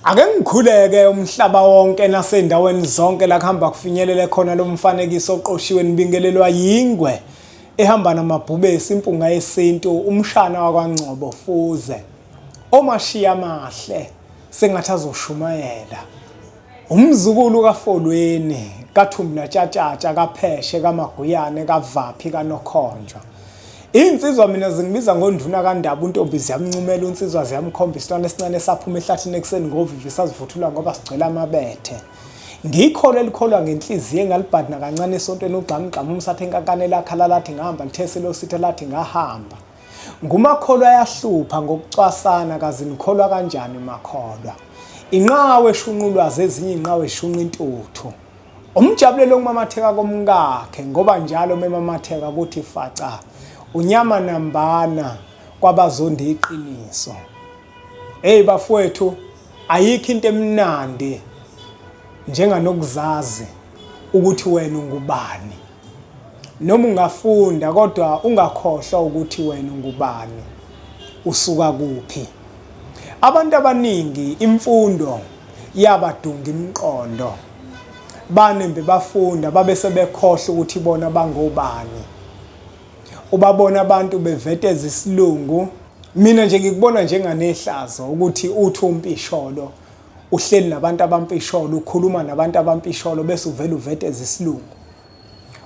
Ake ngikhuleke umhlaba wonke nasendaweni zonke la kuhamba kufinyelele khona lo mfanekiso oqoshiwe nibingelelwa yingwe ehamba namabhubesi impunga yesintu umshana wakwaNgcobo Fuze omashiya amahle sengathi azoshumayela umzukulu kaFolweni kaThumla Tshatshatsha kaPheshe kaMaguyane kaVaphi kaNokhonjwa. Iy'nsizwa mina zingibiza ngonduna kaNdaba untombi ziyamncumela unsizwa ziyamkhomba isilwane esincane esaphuma ehlathini ekuseni ngovivi sazivuthula ngoba sigcwele amabethe. Ngikholwa elikholwa ngenhliziyo engalibhadi nakancane esontweni ugqamugqamu umsathe enkankane lakhala lathi ngahamba lithese lositha lathi ngahamba. Ngumakholwa ayahlupha ngokucwasana kazi nikholwa kanjani makholwa. Inqawe eshunqulwazi ezinye inqawe eshunqa intuthu. Umjabulelo okumamatheka komkakhe ngoba njalo memamatheka kuthi faca unyama nambana kwabazonda iqiniso. Hey bafowethu ayikho into emnandi njenganokuzazi ukuthi wena ungubani. Noma ungafunda kodwa ungakhohlwa ukuthi wena ungubani, usuka kuphi. Abantu abaningi imfundo yabadunga imiqondo. Banembe bafunda babe sebekhohlwa ukuthi bona bangobani. Ubabona abantu beveteza isilungu. Mina nje ngikubona njenganehlazo ukuthi uthi umpisholo uhleli nabantu abampisholo ukhuluma nabantu abampisholo bese uvela uveteza isilungu.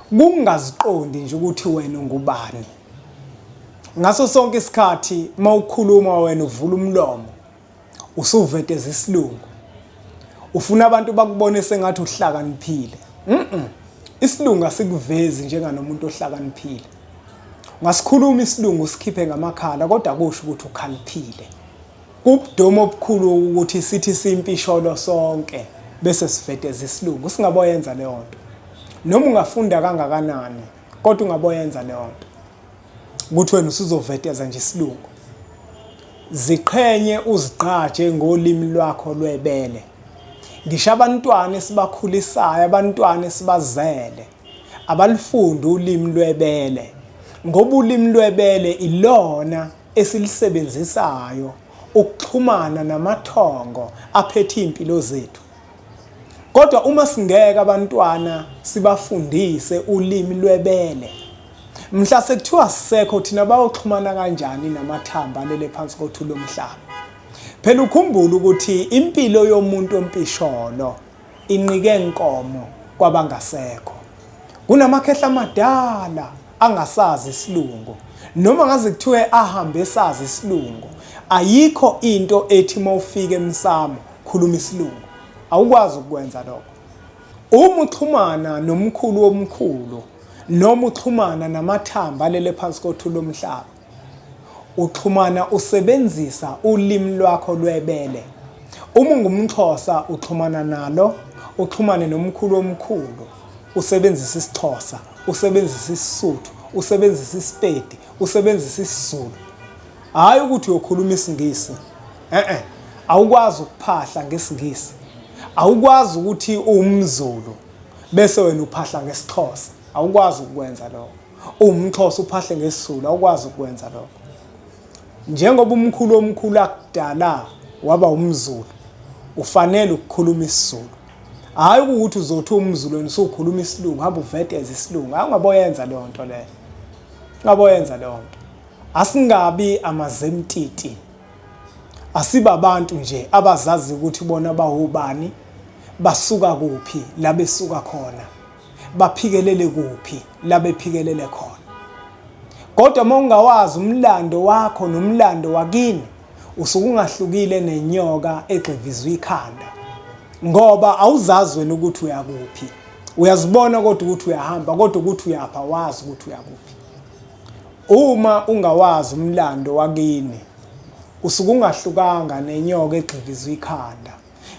Kungaziqondi nje ukuthi wena ungubani. Ngaso sonke isikhathi mawukhuluma wena uvula umlomo usuveteza isilungu. Ufuna abantu bakubone sengathi uhlakaniphile. Mhm. Isilungu asikuvezi njenganomuntu ohlakaniphile. Ungasikhuluma isilungu usikhiphe ngamakhala kodwa kusho ukuthi ukhaliphile. Kubudomu obukhulu ukuthi sithi simpisholo sonke bese siveteza isilungu singaboyenza leyo nto. Noma ungafunda kangakanani kodwa ungaboyenza leyo nto. Ukuthi wena usuzoveteza nje isilungu. Ziqhenye uzigqaje ngolimi lwakho lwebele. Ngisho abantwana esibakhulisayo, abantwana esibazele abalifundi ulimi lwebele ngoba ulimi lwebele ilona esilisebenzisayo ukuxhumana namathongo aphethe iy'mpilo zethu. Kodwa uma singeke abantwana sibafundise ulimi lwebele, mhla sekuthiwa sisekho thina bayoxhumana kanjani namathamba alele phansi kothuli lomhlaba? Phela ukhumbule ukuthi impilo yomuntu ompisholo inqike nkomo kwabangasekho. Kunamakhehla amadala angasazi isilungu noma ngaze kuthiwe ahambe esazi isilungu ayikho into ethi uma ufika emsamo khuluma isilungu awukwazi ukukwenza lokho uma uxhumana nomkhulu womkhulu noma uxhumana namathamba alele phansi kothuli lomhlaba uxhumana usebenzisa ulimi lwakho lwebele uma ungumxhosa uxhumana nalo uxhumane nomkhulu omkhulu usebenzisa isiXhosa usebenzisa isiSuthu usebenzisa isiPedi usebenzisa isiZulu hhayi ukuthi uyokhuluma isiNgisi eh awukwazi ukuphahla ngesiNgisi awukwazi ukuthi uwumZulu bese wena uphahla ngesiXhosa awukwazi ukukwenza lokho uwumXhosa uphahle ngesiZulu awukwazi ukukwenza lokho njengoba umkhulu omkhulu akudala waba umZulu ufanele ukukhuluma isiZulu hhayi ukuthi uzothi umZulu wena usukhuluma isilungu hamba uveteze isilungu hayi ungaboyenza leyo nto leyo ungaboyenza leyo nto asingabi amazemtiti asibabantu nje abazazi ukuthi bona bawubani basuka kuphi la besuka khona baphikelele kuphi la bephikelele khona kodwa uma ungawazi umlando wakho nomlando wakini usuke ungahlukile nenyoka egxivizwe ikhanda ngoba awuzazi wena ukuthi uyakuphi uyazibona kodwa ukuthi uyahamba kodwa ukuthi uyapha wazi ukuthi uyakuphi uma ungawazi umlando wakini usuke ungahlukanga nenyoka egxivizwe ikhanda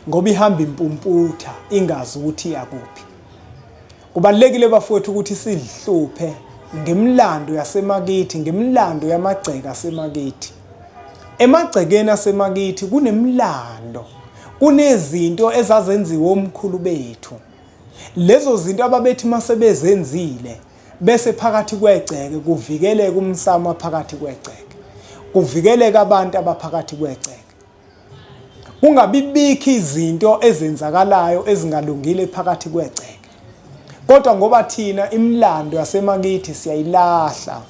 ngoba ihamba impumputha ingazi ukuthi iyakuphi Kubalulekile bafowethu ukuthi sizihluphe ngemilando yasemakithi, ngemilando yamagceke asemakithi. Emagcekeni asemakithi kunemilando, kunezinto ezazenziwe omkhulu bethu. Lezo zinto ababethi uma sebezenzile bese phakathi kwegceke kuvikeleke umsamo phakathi kwegceke, kuvikeleke abantu abaphakathi kwegceke. Kungabibikho izinto ezenzakalayo ezingalungile phakathi kwegceke. Kodwa ngoba thina imilando yasemakithi siyayilahla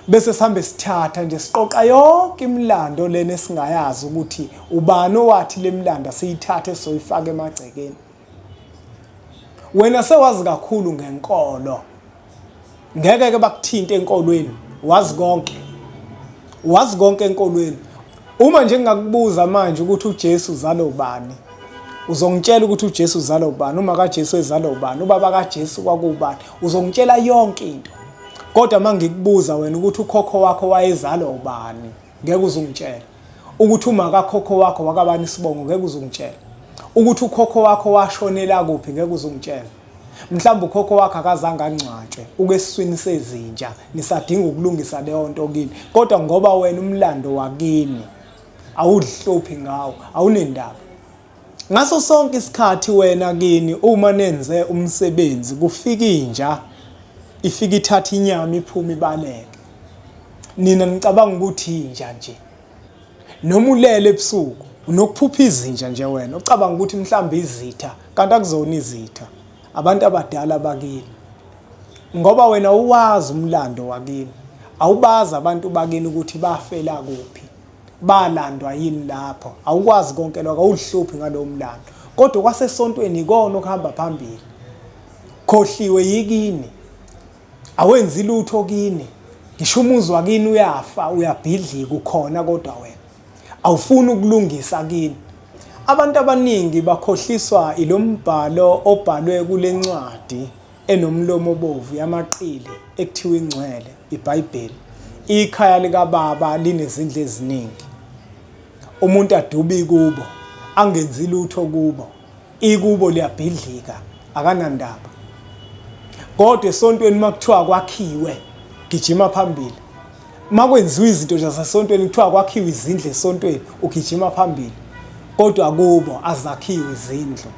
bese sihambe sithatha nje siqoqa yonke imilando lena esingayazi ukuthi ubani owathi le milando asiyithathe soyifaka emagcekeni. Wena sewazi kakhulu ngenkolo. Ngeke ke bakuthinte enkolweni, wazi konke. Wazi konke enkolweni. Uma nje ngingakubuza manje ukuthi uJesu uzalwa ubani, uzongitshela ukuthi uJesu uzalwa ubani, uma kaJesu ezalwa ubani, ubaba kaJesu kwakuwubani, uzongitshela yonke into. Kodwa uma ngikubuza wena ukuthi ukhokho wakho wayezalwa ubani, ngeke uzungitshela. Ukuthi uma kakhokho wakho wakabani isibongo, ngeke uzungitshela. Ukuthi ukhokho wakho washonela kuphi, ngeke uzungitshela. Mhlawumbe ukhokho wakho akazange angcwatshwe, ukesiswini sezinja, nisadinga ukulungisa leyo nto kini. Kodwa ngoba wena umlando wakini awuzihluphi ngawo, awunendaba. Ngaso sonke isikhathi wena kini uma nenze umsebenzi kufika inja ifika ithatha inyama iphume ibaleke. Nina nicabanga ukuthi inja nje. Noma ulele ebusuku unokuphupha izinja nje wena ucabanga ukuthi mhlawumbe izitha kanti akuzona izitha abantu abadala bakini ngoba wena uwazi umlando wakini awubazi abantu bakini ukuthi bafela kuphi balandwa yini lapho awukwazi konke lokho awuhluphi ngalowo mlando kodwa kwasesontweni ikona okuhamba phambili khohliwe yikini awenzi lutho kini ngisho umuzi wakini uyafa uyabhidlika ukhona kodwa wena awufuni ukulungisa kini abantu abaningi bakhohliswa ilombhalo obhalwe kulencwadi enomlomo obovu yamaqili ekuthiwa ingcwele iBhayibheli ikhaya likababa linezindlu eziningi umuntu adubi kubo angenzi lutho kubo ikubo liyabhidlika akanandaba kodwa esontweni uma kuthiwa kwakhiwe gijima phambili uma kwenziwa izinto nje zasesontweni kuthiwa kwakhiwe izindlu esontweni ugijima phambili kodwa kubo azakhiwe izindlu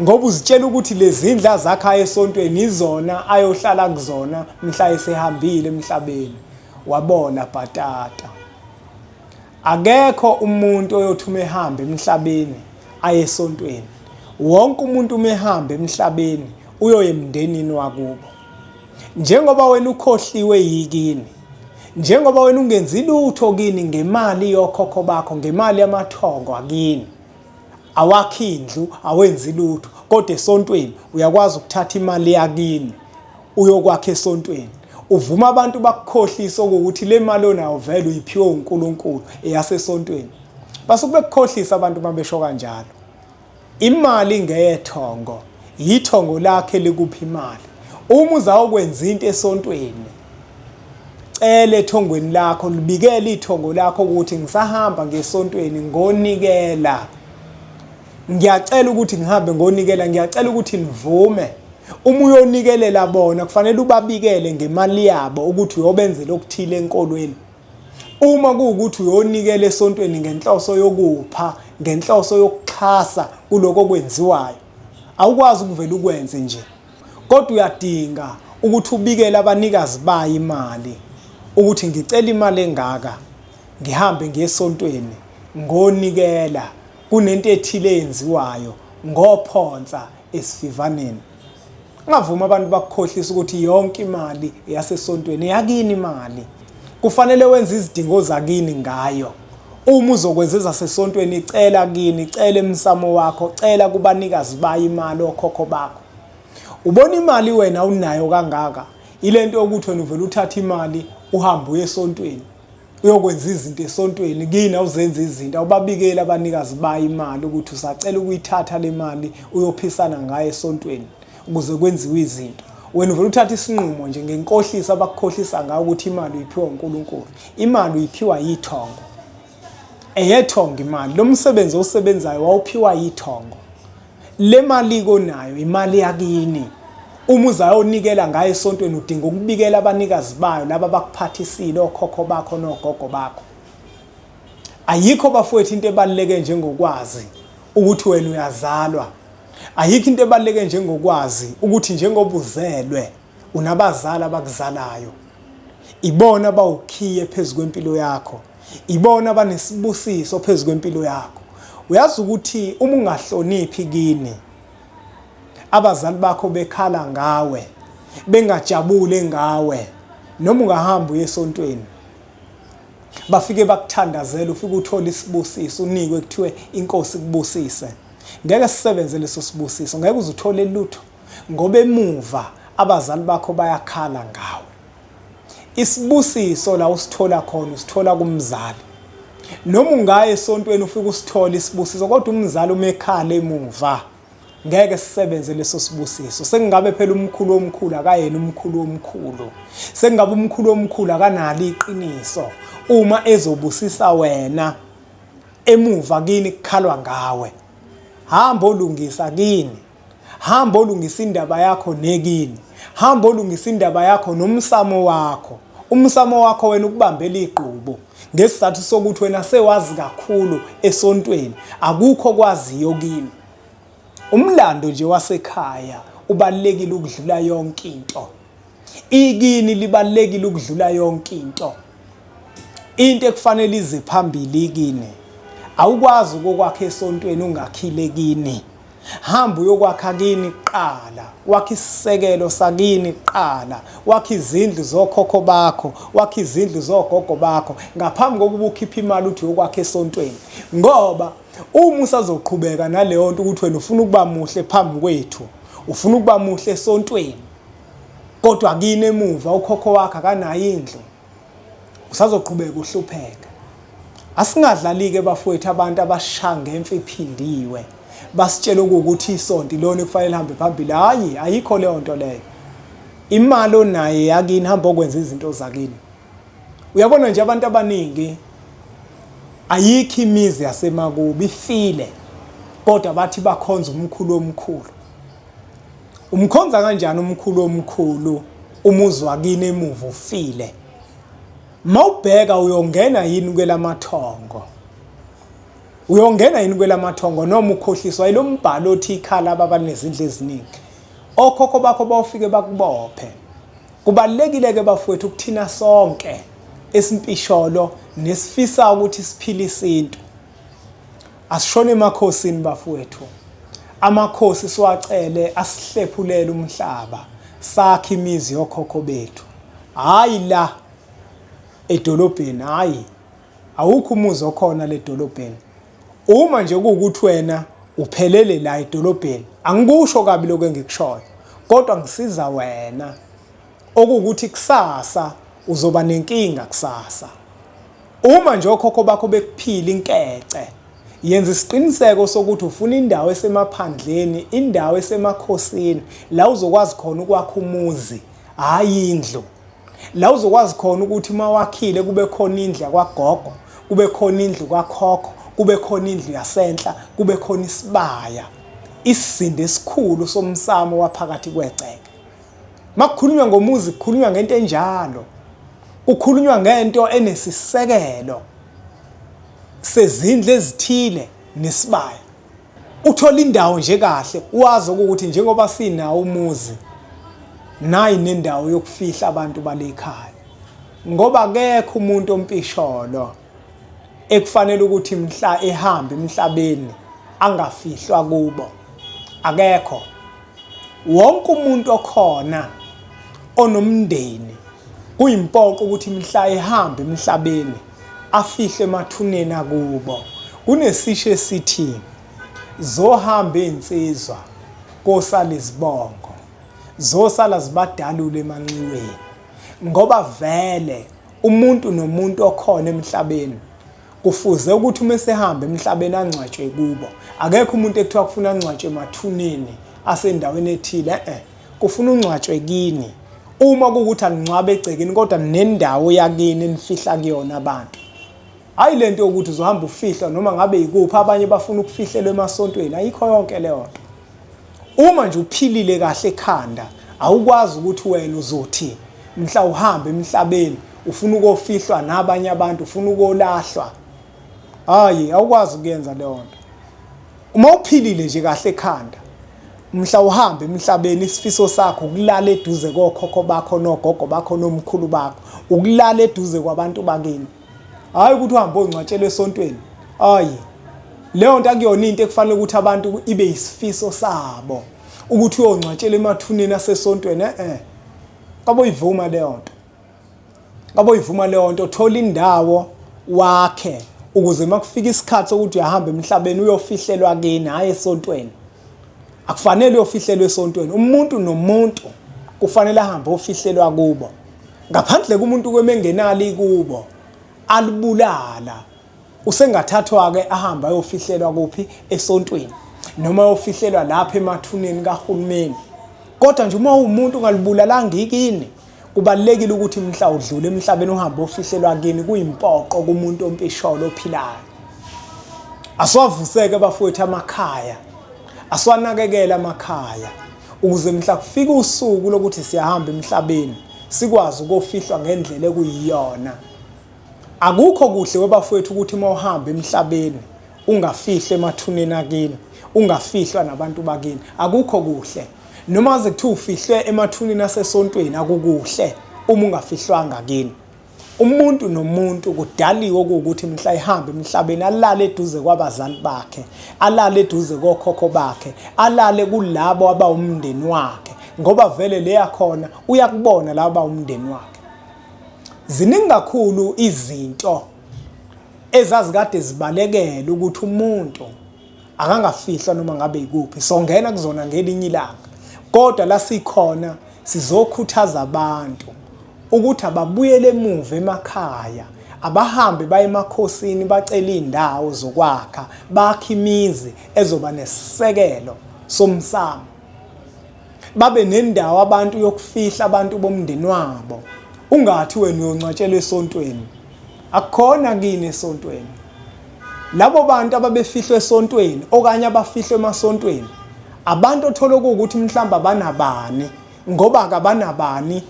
ngoba uzitshela ukuthi lezindlu azakhayo esontweni izona ayohlala kuzona mhla esehambile emhlabeni wabola bhatata Akekho umuntu oyothi uma ehamba emhlabeni aye esontweni. Wonke umuntu uma ehamba emhlabeni uyoya emndenini wakubo. Njengoba wena ukhohliwe yikini, njengoba wena ungenzi lutho kini ngemali yokhokho bakho, ngemali yamathongo akini, awakhi indlu, awenzi lutho, kodwa esontweni uyakwazi ukuthatha imali yakini uyokwakha esontweni. Uvuma abantu bakukhohlise okuwukuthi le mali onayo vele uyiphiwe uNkulunkulu eyasesontweni. Basuke bekukhohlisa abantu uma besho kanjalo. Imali ngeyethongo, yithongo lakhe likuphi imali. Uma uzawukwenza into esontweni, cela ethongweni lakho, libikele ithongo lakho ukuthi ngisahamba ngesontweni ngonikela. Ngiyacela ukuthi ngihambe ngonikela, ngiyacela ukuthi nivume. Uma uyonikelela bona kufanele ubabikele ngemali yabo ukuthi uyobenzela okuthile enkolweni. Uma kuwukuthi uyonikela esontweni ngenhloso yokupha, ngenhloso yokuxhasa kuloko okwenziwayo, awukwazi ukuvele ukwenze nje. Kodwa uyadinga ukuthi ubikele abanikazi bayo imali ukuthi ngicela imali engaka ngihambe ngiye esontweni ngonikela kunento ethile eyenziwayo ngophonsa esivivaneni. Ungavumi abantu bakukhohlisa ukuthi yonke imali eyasesontweni eyakini imali. Kufanele wenze izidingo zakini ngayo. Uma uzokwenza ezasesontweni cela kini, cela emsamo wakho, cela kubanikazi bayo imali okhokho bakho. Ubona imali wena unayo kangaka, ilento yokuthi wena uvele uthathe imali uhambe uye esontweni. Uyokwenza izinto esontweni kini awuzenzi izinto awubabikeli abanikazi bayo imali ukuthi usacela ukuyithatha le mali uyophisana ngayo esontweni ukuze kwenziwe izinto. Wena uvele uthatha isinqumo nje ngenkohliso abakukhohlisa ngayo ukuthi imali uyiphiwa uNkulunkulu. Imali uyiphiwa yithongo. Eyethongo imali. Lo msebenzi owusebenzayo wawuphiwa yithongo. Le mali konayo imali yakini. Uma uzayonikela ngayo esontweni udinga ukubikela abanikazi bayo laba abakuphathisile okhokho bakho nogogo bakho. Ayikho bafowethu into ebaluleke njengokwazi ukuthi wena uyazalwa. Ayikho into ebaluleke njengokwazi ukuthi njengoba uzelwe unabazali abakuzalayo. Ibona abawukhiye phezu kwempilo yakho. Ibona abanesibusiso phezu kwempilo yakho. Uyazi ukuthi uma ungahloniphi kini abazali bakho bekhala ngawe bengajabule ngawe noma ungahamba uye esontweni bafike bakuthandazela ufike uthole isibusiso unikwe kuthiwe inkosi kubusise ngeke sisebenze leso sibusiso ngeke uze uthole lutho ngoba emuva abazali bakho bayakhala ngawe Isibusiso la usithola khona usithola kumzali. Noma ungaya esontweni ufike usithole isibusiso kodwa umzali uma ekhala emuva ngeke sisebenze leso sibusiso. Sekungabe phela umkhulu omkhulu akayena umkhulu omkhulu. Sekungabe umkhulu omkhulu akanalo iqiniso uma ezobusisa wena emuva kini kukhalwa ngawe. Hamba olungisa kini. Hamba olungisa indaba yakho nekini. Hamba olungisa indaba yakho nomsamo wakho. Umsamo wakho wena ukubambela igqubu ngesizathu sokuthi wena sewazi kakhulu esontweni akukho kwaziyo kini. Umlando nje wasekhaya ubalekile ukudlula yonke into. Ikini libalekile ukudlula yonke into. Into ekufanele ize phambili ikini. Awukwazi ukokwakha esontweni ungakhile kini. Hamba uyokwakha kini kuqala, wakha isisekelo sakini kuqala, wakha izindlu zokhokho bakho, wakha izindlu zogogo bakho ngaphambi kokuba ukhiphe imali uthi uyokwakha esontweni. Ngoba uma usazoqhubeka naleyo nto ukuthi wena ufuna ukuba muhle phambi kwethu, ufuna ukuba muhle esontweni, kodwa kini emuva ukhokho wakho akanayo indlu, usazoqhubeka uhlupheke. Asingadlali-ke bafowethu abantu abashaya ngemfe iphindiwe basitshela okuwukuthi isonto ilona ekufanele lihambe phambili. Hhayi, ayikho leyo nto leyo. Imali onayo yakini, hamba okwenza izinto zakini. Uyabona nje abantu abaningi ayikho imizi yasemakubo ifile kodwa bathi bakhonza umkhulu omkhulu. Umkhonza kanjani umkhulu omkhulu umuzi wakini emuva ufile? Mawubheka uyongena yini kwelamathongo? Uyongena yini kwelamathongo noma ukhohliswa yilombhalo othi ikhala ababanezindlu eziningi? Okhokho bakho bawufike bakubophe. Kubalulekile ke bafowethu ukuthina sonke esimpisholo nesifisa ukuthi siphile isintu. Asishone emakhosini bafowethu. Amakhosi siwacele asihlephulele umhlaba sakhe imizi yokhokho bethu. Hayi la edolobheni hayi awukho umuzi okhona le dolobheni. Uma nje kuwukuthi wena uphelele la edolobheni angikusho kabi lokho engikushoyo kodwa ngisiza wena okuwukuthi kusasa uzoba nenkinga kusasa. Uma nje okhokho bakho bekuphila inkece, yenza isiqiniseko sokuthi ufuna indawo esemaphandleni, indawo esemakhosini, la uzokwazi khona ukwakha umuzi, hhayi indlu. La uzokwazi khona ukuthi uma wakhile kube khona indlu yakwagogo, kube khona indlu kakhokho, kube khona indlu yasenhla, kube khona isibaya, isizinda esikhulu somsamo waphakathi kwegceke. Makukhulunywa ngomuzi kukhulunywa ngento enjalo. Kukhulunywa ngento enesisekelo sezindlu ezithile nesibaya. Uthola indawo nje kahle wazi ukuthi njengoba sinawo umuzi nayi nendawo yokufihla abantu balekhaya. Ngoba akekho umuntu ompisholo ekufanele ukuthi mhla ehamba emhlabeni angafihlwa kubo. Akekho. Wonke umuntu okhona onomndeni kuyimpoqo ukuthi mhla ehamba emhlabeni afihle emathuneni akubo. Kunesisho esithi zohamba izinsizwa kosala izibongo, zosala zibadalule emanxiweni ngoba vele umuntu nomuntu okhona emhlabeni Kufuze ukuthi uma esehamba emhlabeni angcwatshwe kubo. Akekho umuntu ekuthiwa kufuna angcwatshwe emathuneni asendaweni ethile, eh kufuna ungcwatshwe kini. Uma kuwukuthi aningcwabe egcekeni kodwa nendawo yakini enifihla kuyona abantu. Hayi lento yokuthi uzohamba ufihlwa noma ngabe yikuphi abanye bafuna ukufihlelwa emasontweni ayikho yonke leyo nto. Uma nje uphilile kahle ekhanda awukwazi ukuthi wena uzothi mhla uhamba emhlabeni ufuna ukofihlwa nabanye abantu ufuna ukolahlwa. Hayi awukwazi ukuyenza leyo nto. Uma uphilile nje kahle ekhanda mhla uhamba emhlabeni isifiso sakho ukulala eduze kokhokho bakho nogogo bakho nomkhulu bakho ukulala eduze kwabantu bakini. Hayi ukuthi uhambe ongcwatshelwe esontweni. Hayi. Leyo nto akuyona into ekufanele ukuthi abantu ibe isifiso sabo ukuthi uyongcwatshela emathuneni asesontweni eh. Kaboyivuma leyo nto. Kaboyivuma leyo nto, thola indawo wakhe ukuze makufika isikhathi sokuthi uyahamba emhlabeni uyofihlelwa kini, hhayi esontweni. Akufanele uyofihlelwa esontweni. Umuntu nomuntu kufanele ahambe ofihlelwa kubo. Ngaphandle kumuntu kwemengenali kubo alibulala usengathathwa-ke ahambe ayofihlelwa kuphi esontweni noma ayofihlelwa lapha emathuneni kahulumeni. Kodwa nje uma uwumuntu ungalibulalanga ikini, kubalulekile ukuthi mhla udlula emhlabeni uhambe ofihlelwa kini, kuyimpoqo kumuntu ompisholo ophilayo. Asiwavuseke bafowethu amakhaya, asiwanakekele amakhaya ukuze mhla kufika usuku lokuthi siyahamba emhlabeni sikwazi ukufihlwa ngendlela ekuyiyona. Akukho kuhle webafowethu ukuthi uma uhamba emhlabeni ungafihlwa emathuneni akini, ungafihlwa nabantu bakini. Akukho kuhle. Noma ze kuthiwa ufihlwe emathuneni asesontweni akukuhle uma ungafihlwanga kini. Umuntu nomuntu kudaliwe okuwukuthi mhla ehamba emhlabeni alale eduze kwabazali bakhe, alale eduze kokhokho bakhe, alale kulabo abawumndeni wakhe, ngoba vele leya khona uyakubona laba abawumndeni wakhe. Ziningi kakhulu izinto ezazikade zibalekela ukuthi umuntu akangafihlwa noma ngabe ikuphi. Songena kuzona ngelinye ilanga. Kodwa la sikhona sizokhuthaza abantu ukuthi ababuyele emuva emakhaya, abahambe baye emakhosini bacele iy'ndawo zokwakha, bakhe imizi ezoba nesisekelo somsamo. Babe nendawo abantu yokufihla abantu bomndeni wabo. Ungathi wena uyongcwatshelwa esontweni. Akukhona kini esontweni. Labo bantu ababefihlwe esontweni okanye abafihlwe emasontweni abantu othola okuwukuthi mhlawumbe abanabani ngoba kabanabani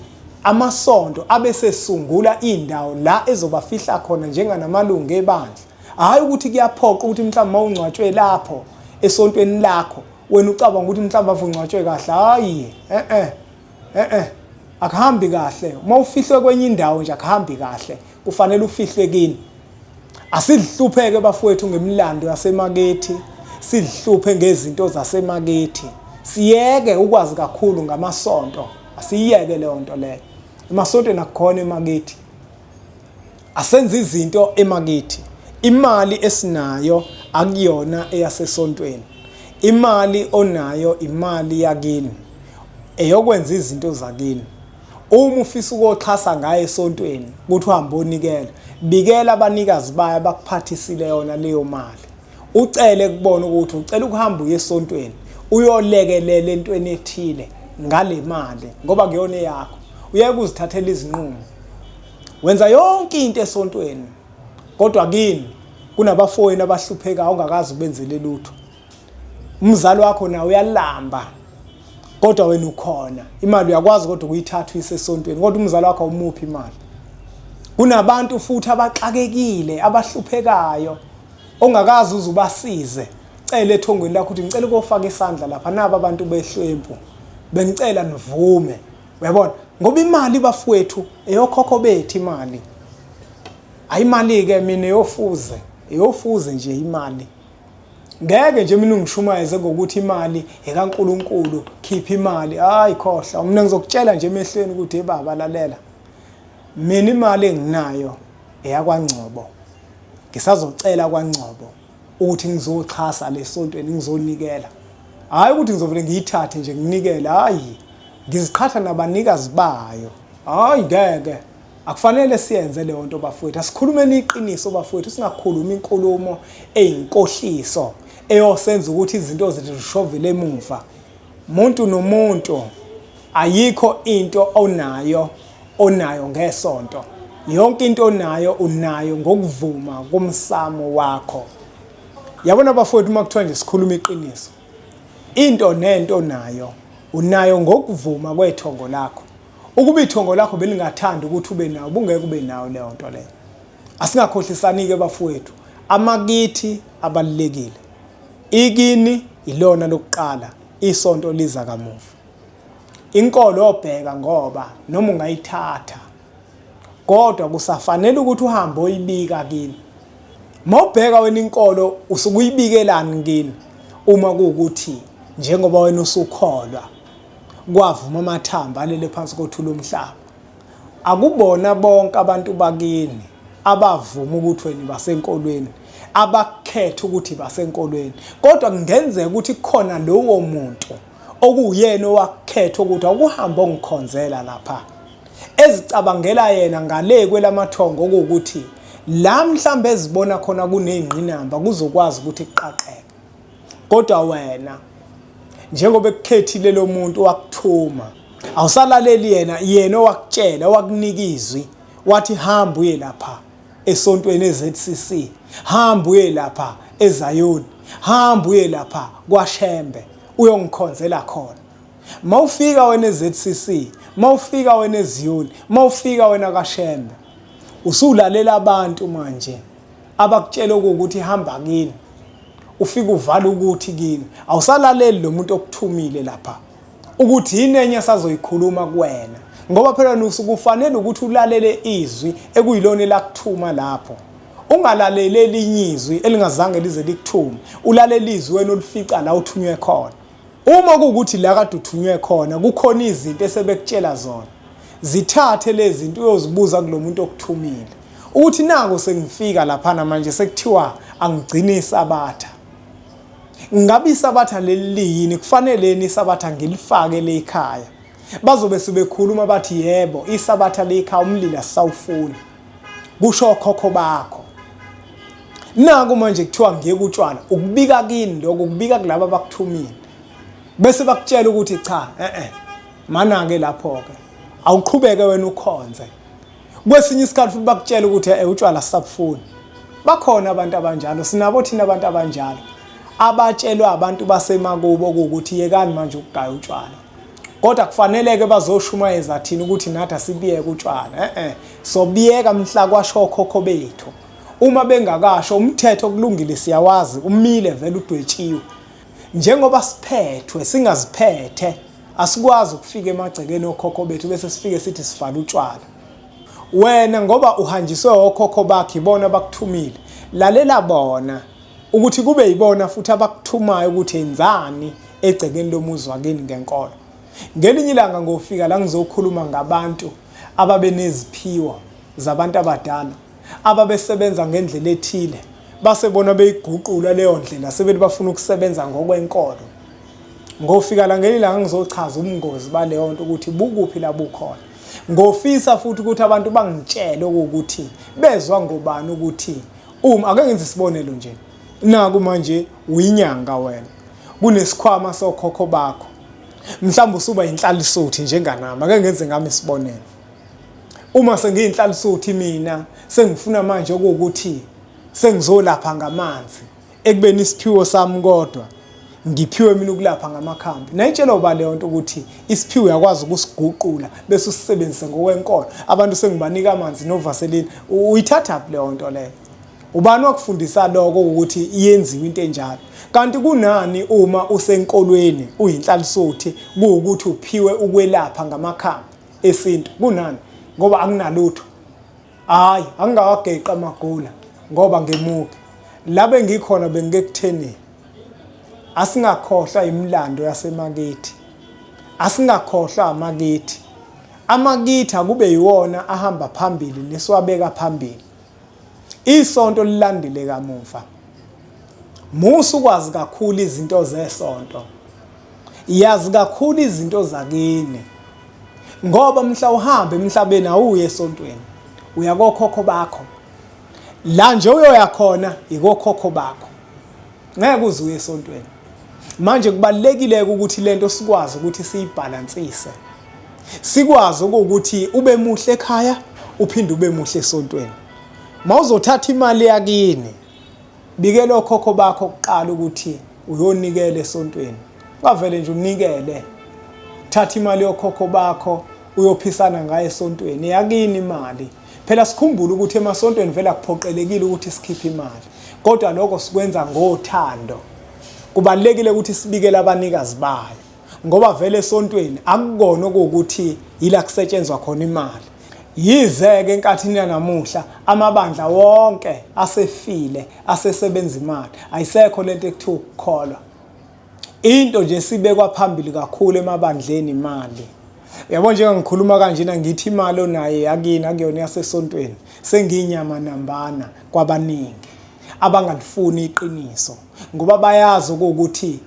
amasonto abesesungula indawo la ezobafihla khona njenganamalungu ebandla. Hhayi ukuthi kuyaphoqa ukuthi mhlawumbe uma ungcwatshwe lapho esontweni lakho wena ucabanga ukuthi mhlawumbe avungcwatshwe kahle. Hhayi, eh eh akuhambi kahle. Uma ufihlwe kwenye indawo nje akuhambi kahle, kufanele ufihlwe kini. Asidihlupheke bafowethu ngemilando yasemakethi, sidihluphe ngezinto zasemakethi, siyeke ukwazi kakhulu ngamasonto. Asiyeke leyo nto leyo. Emasontweni akukhona emakethi. Asenze izinto emakithi. Imali esinayo akuyona eyasesontweni. Imali onayo imali yakini eyokwenza izinto zakini. Uma ufisa ukoxhasa ngayo esontweni ukuthi uhambe onikela, bikela abanikazi bayo abakuphathisile yona leyo mali. Ucele kubona ukuthi ucela ukuhamba uye esontweni uyolekelela entweni ethile ngale mali ngoba kuyona eyakho. Uyeke uzithathela izinqumo. Wenza yonke into esontweni kodwa kini kunabafowenu abahluphekayo ongakaze ubenzele lutho. Umzali wakho nawe uyalamba kodwa wena ukhona. Imali uyakwazi kodwa ukuyithatha uyise esontweni kodwa umzali wakho awumuphi imali. Kunabantu futhi abaxakekile abahluphekayo ongakaze uze ubasize. Cela ethongweni lakho ukuthi ngicela ukofaka isandla lapha naba abantu behlwempu. Bengicela nivume. Uyabona? Ngoba imali bafowethu eyokhokho bethu imali. Ayimali ke mina eyofuze, eyofuze nje imali. Ngeke nje mina ungishumayeze ngokuthi imali ekaNkuluNkulu, khipha imali. Hayi khohlwa. Mina ngizokutshela nje emehlweni ukuthi hey baba lalela. Mina imali enginayo eyakwaNgcobo. Ngisazocela kwaNgcobo ukuthi ngizoxhasa lesontweni ngizonikela. Hayi ukuthi ngizovele ngiyithathe nje nginikele, hayi. Ngiziqhatha nabanikazi bayo. Hayi ngeke. Akufanele siyenze leyo nto bafowethu. Asikhulumeni iqiniso bafowethu, singakhulumi inkulumo eyinkohliso eyosenza ukuthi izinto zethu zishovele emuva. Muntu nomuntu ayikho into onayo onayo ngesonto. Yonke into onayo unayo ngokuvuma komsamo wakho. Yabona bafowethu uma kuthiwa nje sikhuluma iqiniso. Into nento onayo unayo ngokuvuma kwethongo lakho. Ukuba ithongo lakho belingathandi ukuthi ube nawo, bungeke ube nayo leyo nto leyo. Asingakhohlisani-ke bafowethu, amakithi abalulekile. Ikini ilona lokuqala, isonto liza kamuva. Inkolo obheka ngoba noma ungayithatha kodwa kusafanele ukuthi uhambe oyibika kini. Mawubheka wena inkolo usuke uyibikelani kini uma kuwukuthi njengoba wena usukholwa kwavuma amathambo alele phansi kothula umhlaba. Akubona bonke abantu bakini abavuma ukuthi wena basenkolweni abakhetha ukuthi basenkolweni kodwa kungenzeka ukuthi kukhona lowo muntu okuwuyena owakukhetha ukuthi awukuhambe ongikhonzela lapha ezicabangela yena ngale kwelamathongo okuwukuthi la mhlambe ezibona khona kuney'ngqinamba kuzokwazi ukuthi kuqaqeke kodwa wena njengoba ekukhethile lo muntu wakuthuma awusalaleli yena yena owakutshela owakunika izwi wathi hamba uye lapha esontweni eZCC hamba uye lapha eZayoni hamba uye lapha kwaShembe uyongikhonzela khona mawufika wena eZCC mawufika wena eZiyoni mawufika wena kaShembe usulalela abantu manje abakutshela ukuthi hamba kini ufike uvala ukuthi kini awusalaleli lo muntu okuthumile lapha ukuthi yini enye asazoyikhuluma kuwena ngoba phela nusuke ufanele ukuthi ulalele izwi ekuyilona elakuthuma lapho ungalaleli elinye izwi elingazange lize likuthume ulalele izwi wena olifica la uthunywe khona uma kuwukuthi la kade uthunywe khona kukhona izinto esebekutshela zona zithathe lezi zinto uyozibuza kulo muntu okuthumile ukuthi naku sengifika laphana manje sekuthiwa angigcine isabatha ngabe isabatha leli liyini kufanele yini isabatha ngilifake le ekhaya bazobe sebekhuluma bathi yebo isabatha lekhaya umlilo asisawufuni kusho okhokho bakho naku manje kuthiwa ngiyeke utshwala ukubika kini lokho ukubika kulabo abakuthumile bese bakutshela ukuthi cha eh eh mana-ke lapho-ke awuqhubeke wena ukhonze kwesinye isikhathi futhi bakutshela ukuthi eh utshwala sisabufuni bakhona abantu abanjalo sinabo thina abantu abanjalo abatshelwa abantu basemakubo ukuthi yekani manje ukugaya utshwala kodwa kufanele-ke bazoshumayeza thina ukuthi nathi asibiyeke utshwala eh-eh sobiyeka mhla kwasho okhokho bethu uma bengakasho umthetho kulungile siyawazi umile vele udwetshiwe njengoba siphethwe singaziphethe asikwazi ukufika emagcekeni okhokho bethu bese sifike sithi sivala utshwala wena ngoba uhanjiswe okhokho bakho ibona abakuthumile lalela bona ukuthi kube yibona futhi abakuthumayo ukuthi enzani egcekeni lomuzi wakini ngenkolo ngelinye ilanga ngofika la ngizokhuluma ngabantu ababeneziphiwo zabantu abadala ababesebenza ngendlela ethile base bona beyiguqula leyo ndlela sebethi bafuna ukusebenza ngokwenkolo ngofika la ngelinye ilanga ngizochaza ubungozi baleyo nto ukuthi bukuphi la bukhona ngofisa futhi ukuthi abantu bangitshele ukuthi bezwa ngobani ukuthi uma ake ngenze isibonelo nje naku manje uyinyanga wena kunesikhwama sokhokho bakho mhlawumbe usuba inhlalisuthi njenganami ake ngenze ngami isibonelo uma sengiyinhlalisuthi mina sengifuna manje okuwukuthi sengizolapha ngamanzi ekubeni isiphiwo sami kodwa ngiphiwe mina ukulapha ngamakhambi nayitshela uba leyo nto ukuthi isiphiwo uyakwazi ukusiguqula bese usisebenzise ngokwenkolo abantu sengibanika amanzi novaseline uyithathaphi leyo nto leyo ubani wakufundisa lokho ukuthi iyenziwe into enjalo kanti kunani uma usenkolweni uyinhlalisuthi kuwukuthi uphiwe ukwelapha ngamakhambi esintu kunani ngoba akunalutho hayi angingawageqi amagula ngoba ngemuke la bengikhona bengike kutheni asingakhohlwa imilando yasemakithi asingakhohlwa amakithi amakithi akube yiwona ahamba phambili nesiwabeka phambili isonto lilandele kamuva musa ukwazi kakhulu izinto zesonto yazi kakhulu izinto zakini ngoba mhla uhamba emhlabeni awuye esontweni uya kokhokho bakho la nje uyoya khona ikokhokho bakho ngeke uze uye esontweni manje kubalekile ukuthi lento sikwazi ukuthi siyibhalansise sikwazi ukuthi ube muhle ekhaya uphinde ube muhle esontweni mawuzothatha imali yakini bikela okhokho bakho kuqala ukuthi uyonikela esontweni ungavele nje unikele thatha imali yokhokho bakho uyophisana ngayo esontweni yakini imali phela sikhumbule ukuthi emasontweni vele akuphoqelekile ukuthi sikhiphe imali kodwa lokho sikwenza ngothando kubalekile ukuthi sibikele abanikazi bayo ngoba vele esontweni akukona okuwukuthi yila kusetshenzwa khona imali. Yize-ke enkathini yanamuhla amabandla wonke asefile asesebenza imali, ayisekho lento ekuthiwa ukukholwa. Into nje esibekwa phambili kakhulu emabandleni imali. Uyabo njenga ngikhuluma kanjena ngithi imali onayo yakini akuyona yasesontweni, sengiyinyama nambana kwabaningi abangalifuni iqiniso ngoba bayazi ukuthi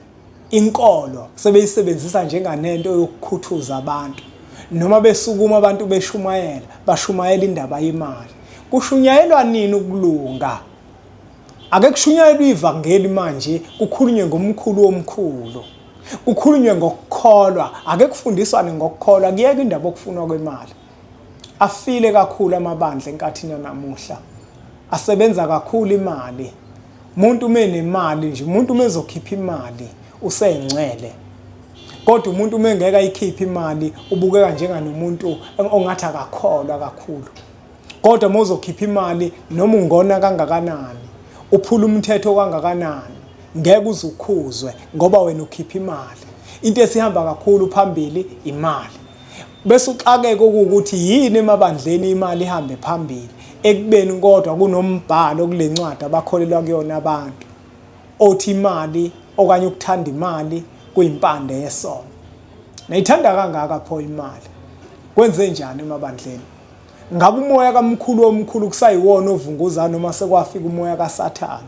inkolo sebeyisebenzisa njenganento yokukhuthuza abantu noma besukuma abantu beshumayela bashumayela indaba yemali kushunyayelwa nini ukulunga ake kushunyayelwe ivangeli manje kukhulunywe ngomkhulu womkhulu kukhulunywe ngokukholwa ake kufundiswane ngokukholwa kuyeke indaba okufunwa kwemali afile kakhulu amabandla enkathini yanamuhla asebenza kakhulu imali Umuntu uma enemali nje, umuntu uma ezokhipha imali usengcwele. Kodwa umuntu uma engeke ayikhiphe imali ubukeka njenganomuntu ongathi akakholwa kakhulu. Kodwa uma uzokhipha imali noma ungona kangakanani, uphula umthetho kangakanani, ngeke uze ukhuzwe ngoba wena ukhipha imali. Into esihamba kakhulu phambili imali. Bese uxakeke ukuthi yini emabandleni imali ihambe phambili ekubeni kodwa kunombhalo kule ncwadi abakholelwa kuyona abantu othi imali okanye ukuthanda imali kuyimpande yesono. Nayithanda kangaka pho imali. Kwenze njani emabandleni? Ngabe umoya kamkhulu omkhulu kusayiwona ovunguza noma sekwafika umoya kaSathane?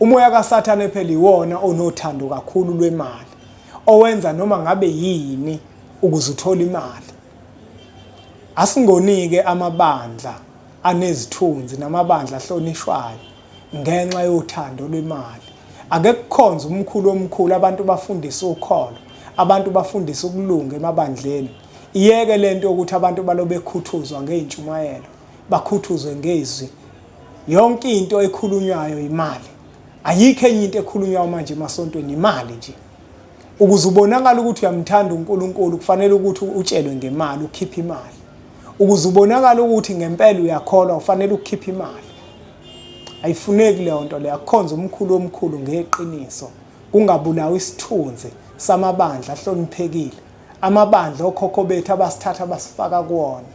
Umoya kaSathane phela iwona onothando kakhulu lwemali owenza noma ngabe yini ukuze uthole imali. Asingonike amabandla anezithunzi namabandla ahlonishwayo ngenxa yothando lwemali. Ake kukhonze umkhulu omkhulu abantu bafundise ukholo, abantu bafundise ukulunga emabandleni. Iyeke lento yokuthi abantu balobekhuthuzwa ngey'ntshumayelo, bakhuthuzwe ngezwi. Yonke into ekhulunywayo imali. Ayikho enye into ekhulunywayo manje emasontweni imali nje. Ukuze ubonakale ukuthi uyamthanda uNkulunkulu kufanele ukuthi utshelwe ngemali, ukhiphe imali. Ukuze ubonakale ukuthi ngempela uyakholwa ufanele ukukhipha imali. Ayifuneki leyo nto leyo, akukhonze umkhulu omkhulu ngeqiniso. Kungabulawa isithunzi samabandla ahloniphekile, amabandla okhokho bethu abasithatha basifaka kuwona.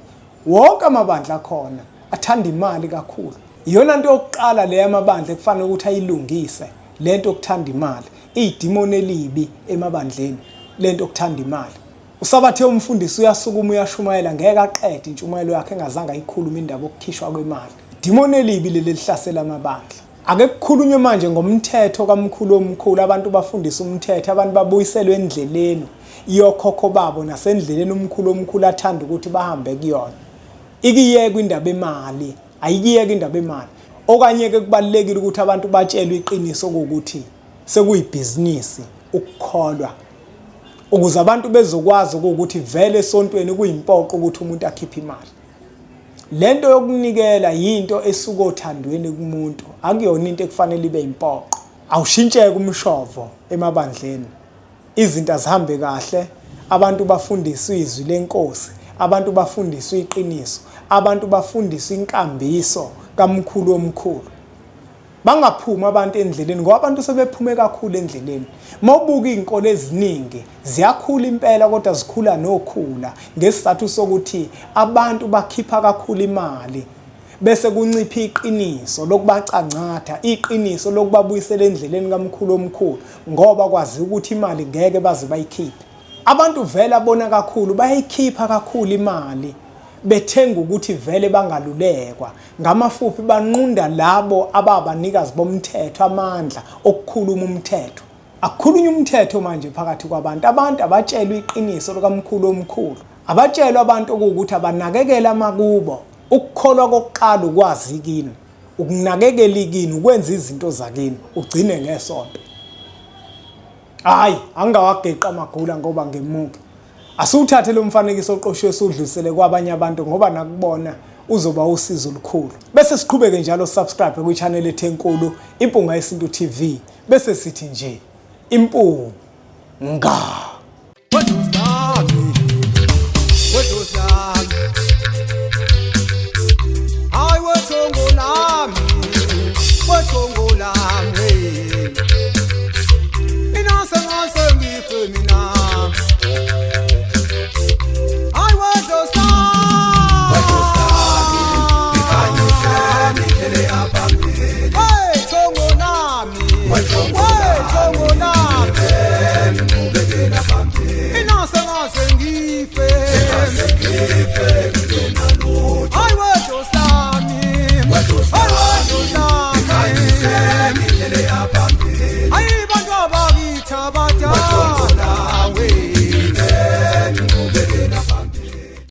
Wonke amabandla akhona athanda imali kakhulu. Iyona nto yokuqala le yamabandla ekufanele ukuthi ayilungise lento yokuthanda imali. Iyidimoni elibi emabandleni lento yokuthanda imali. Usabathe umfundisi uyasukuma uyashumayela ngeke aqede intshumayelo yakhe engazange ayikhulume indaba yokukhishwa kwemali. Idimoni elibi leli elihlasela amabandla. Ake kukhulunywe manje ngomthetho kamkhulu omkhulu, abantu bafundise umthetho, abantu babuyiselwe endleleni yokhokho babo nasendleleni umkhulu omkhulu athanda ukuthi bahambe kuyona. Ikiyekwe indaba emali, ayikiyeke indaba emali. Okanye-ke kubalulekile ukuthi abantu batshelwe iqiniso kokuthi sekuyibhizinisi ukukholwa ukuze abantu bezokwazi ukuthi vele esontweni kuyimpoqo ukuthi umuntu akhiphe imali. Lento yokunikela yinto esuka othandweni kumuntu, akuyona into ekufanele ibe impoqo. Awushintsheke umshovo emabandleni, izinto azihambe kahle, abantu bafundiswe izwi lenkosi, abantu bafundiswe iqiniso, abantu bafundiswe inkambiso kamkhulu omkhulu. Bangaphumi abantu endleleni ngoba abantu sebephume kakhulu endleleni. Uma ubuka iy'nkolo eziningi ziyakhula impela kodwa zikhula nokhula ngesizathu sokuthi abantu bakhipha kakhulu imali bese kuncipha iqiniso lokubacancatha, iqiniso lokubabuyisela endleleni kamkhulu omkhulu ngoba kwaziwa ukuthi imali ngeke baze bayikhiphe. Abantu vele abona kakhulu bayayikhipha kakhulu imali bethenga ukuthi vele bangalulekwa. Ngamafuphi banqunda labo ababanikazi bomthetho amandla okukhuluma umthetho. Akukhulunywa umthetho manje phakathi kwabantu. Abantu abatshelwe iqiniso likamkhulu omkhulu. Abatshelwe abantu okuwukuthi abanakekele amakubo. Ukukholwa kokuqala ukwazi kini, ukunakekela ikini, ukwenza izinto zakini, ugcine ngesonto. Hayi, angingawageqi amagula ngoba ngemuke. Asiwuthathe lo mfanekiso oqoshiwe siwudlulisele kwabanye abantu ngoba nakubona uzoba usizo olukhulu. Bese siqhubeke njalo subscribe kwi-channel ethu enkulu Impunga Yesintu TV. Bese sithi nje Impunga. Sife ngingenalutho. Hayi wedlozi lami, Wedlozi hayi lami, wedlozi lami, ngikhanyisele indlela eya phambili. Hayi bantu abakithi abadala.